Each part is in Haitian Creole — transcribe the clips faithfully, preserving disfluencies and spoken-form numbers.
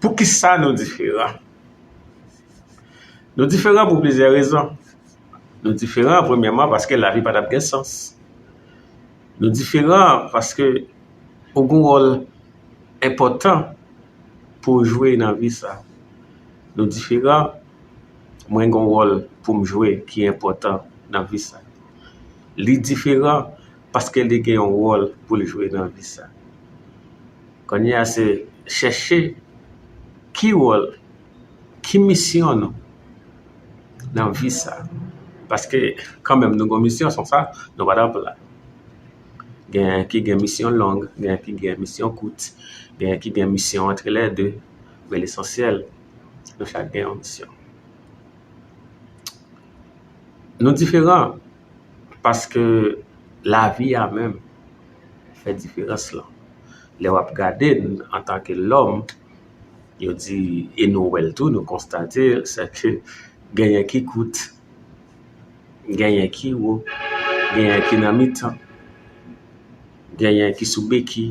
Poukisa nou diferan? Nou diferan pou plizyè rezon. Nou diferan, premyèman, paske lavi pa t ap gen sans. Nou diferan paske ou gen yon wòl enpòtan pou w jwe nan vi sa. Nou diferan, mwen gen yon wòl pou m jwe ki enpòtan nan vi sa. Li diferan paske li gen yon wòl pou l jwe nan vi sa. Kounye a se chèche ki wòl, ki misyon nou nan vi sa. Paske kanmenm nou gen misyon, san sa nou pa t ap la. Gen ki gen misyon long, gen ki gen misyon kout, gen ki gen misyon entre les deux, men lesansyèl, nou chak gen yon misyon. Nou diferan paske lavi a menm fè diferans lan. Lè w ap gade n antanke lòm, yo di, e nou wè l tou, nou konstate l, se ke genyen ki kout, genyen ki wo, genyen ki nan mitan, genyen ki sou beki,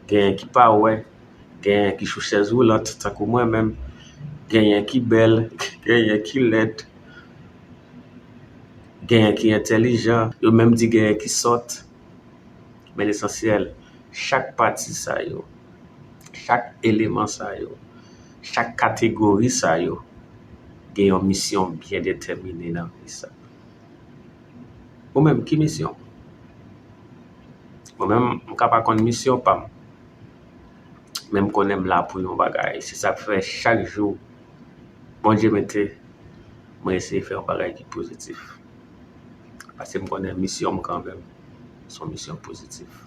genyen ki pa wè, genyen ki sou chèz woulant, tankou mwen menm, genyen ki bèl, genyen ki lèd, genyen ki entèlijan, yo menm di genyen ki sòt. Men lesansyèl, chak pati sa yo, chak eleman sa yo, chak kategori sa yo, gen yon misyon byen detèmine nan vi sa. Ou menm, ki misyon? Mwen menm, m ka pa konn misyon pa m, men m konnen m la pou yon bagay. Se sa k fè chak jou Bondye mete, mwen eseye fè yon bagay ki pozitif. Paske m konnen misyon m kanmenm, se yon misyon pozitif.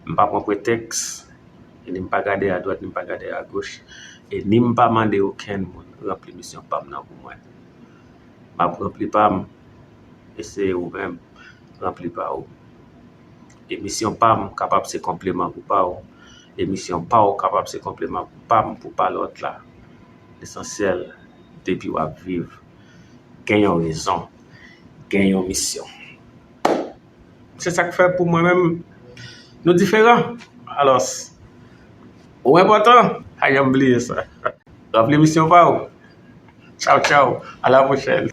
M pa pran pretèks, e ni m pa gade adwat, ni m pa gade agoch, e ni m pa mande okenn moun ranpli misyon pa m nan pou mwen. M ap ranpli pa m, e se ou menm, ranpli pa ou. E misyon pa m kapab se konpleman pou pa ou. E misyon pa ou kapab se konpleman pou pa m, pou pa lòt la. Lesansyèl, depi w ap viv, gen yon rezon, gen yon misyon. Se sa k fè pou mwen menm, nou diferan. Alòs, ou enpòtan, pa janm bliye sa. Ranpli misyon pa ou. Tchaw, tchaw. A la pwochèn.